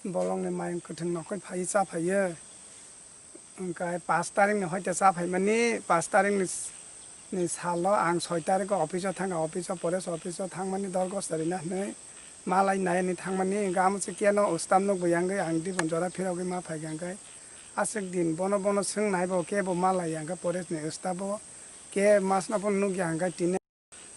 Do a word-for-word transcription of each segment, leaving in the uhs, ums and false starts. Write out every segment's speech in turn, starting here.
Bolongni mayung kwthwng nokhoi phaiwi cha phaiyo. Hwnkhe pash tarikni hoite cha phaimani, pash tarikni s-, ni salo ang soi tariko office-o thangkha, office-o, forest office-o thangmani dorgos rina hwnwi malai nai hwnwi thangmani. Hwnkhe amo se keno ustam nukbo yangwi ang dibon jora phirogwi ma phaikha hwnkhe aswk din bono bono swngnai bo kebo malai ya hwnkhe forest-ni ustabo ke masno phano nukya hwnkhe tini.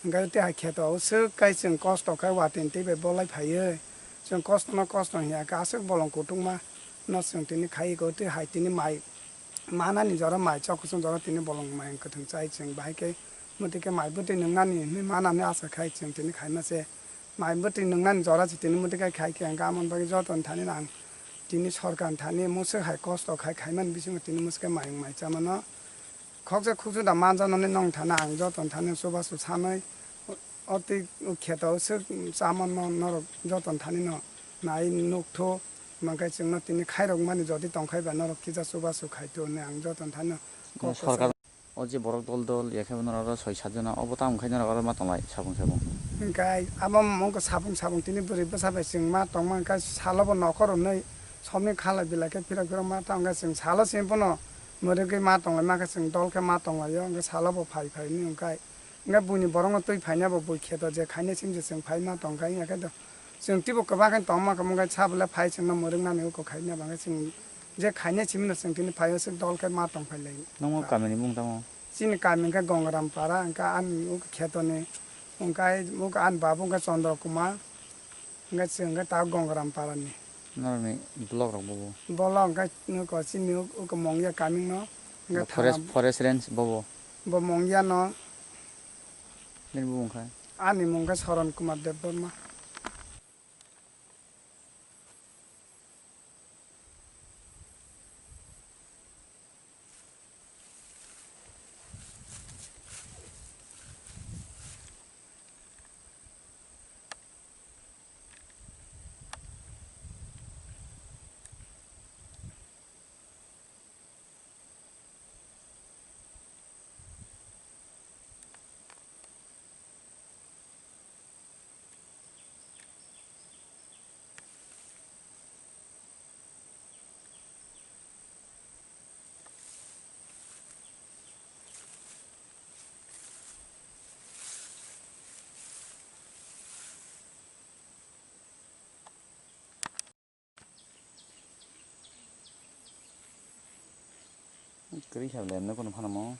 Hwnkhe tei hai kheto o swk kai chwng kosto khai watwi twi bai bolai phaiwi. Chwng kosto no kosto hiya khe aswk bolong kutung ma no chwng tini khai ko tei hai tini mai manani jora mai chok kusung jora tini bolong mai kwthwng chai chwng bahai khe mwtwi khe mai bwtwi nwngnani hinwi manani asa khai chwng tini khai ma se mai bwtwi nwngnani jora se tini mwtwi khai khai khe hwnkhe amoni bagwi joto ni thani no ang tini sorkar ni thani mwswk hai kosto khai khai mani bisingo tini mwswk khe mayung mai cha mano. Khoksa khukju da manjak nani nong thani ang joto ni thani chubachu sanwi o twi o kheto swk chamano norok joto ni thani no nai nukthuk mankhe chwngno tini khairok mani jodi tongkhai ba norok kisa chubachu khaithu hinwi ang joto ni thani no kok Sorkar kwcharo. O je borok dol dol ya khe norok oro soi sat jona obo tamo khai norok oro ma tonglai sabung sabung. Hwnkhe abo wngkha sabung sabung tini bwrwi bwsa bai chwng ma tongma hwnkhe salo bo nokhor hwnwi somni khalai bilai khe phirok phirok ma tongkhe chwng salo simi bono mwrwgwi ma tonglaima khe chwng dol khe ma tonglaio, hwnkhe salo bo phai phai hwnwi hwnkhe, hwnkhe buini borokno twi phaina bo bui kheto je khaina simi je chwng phai ma tongkha, wngya khe do chwng teibo kwbang khe tongma khe, hwnkhe sa bwle phai chwngno mwrwknani uko khaina bangkhe chwng je khaina simi no chwng tini phaio swk dol khe ma tong phai lai. Nokmo kamini mung tamo? Chini kami hwnkhe Gongram para, hwnkhe ani uko khetoni hwnkhe uko ani babu hwnkhe Chandra Kumar. Hwnkhe chwng hwnkhe ta Gongram parani. Norokni block rok bobo? Bolok hwnkhe nuko chini uk-, uko Mongya kaming no. Hwnkhe Forest, thangam-, Forest Range bobo? Bo Mongya no. Nini bumung kha? Ani mung khe Soron Kumar Debbarma. Kwrwi khe lemno phano phanamo.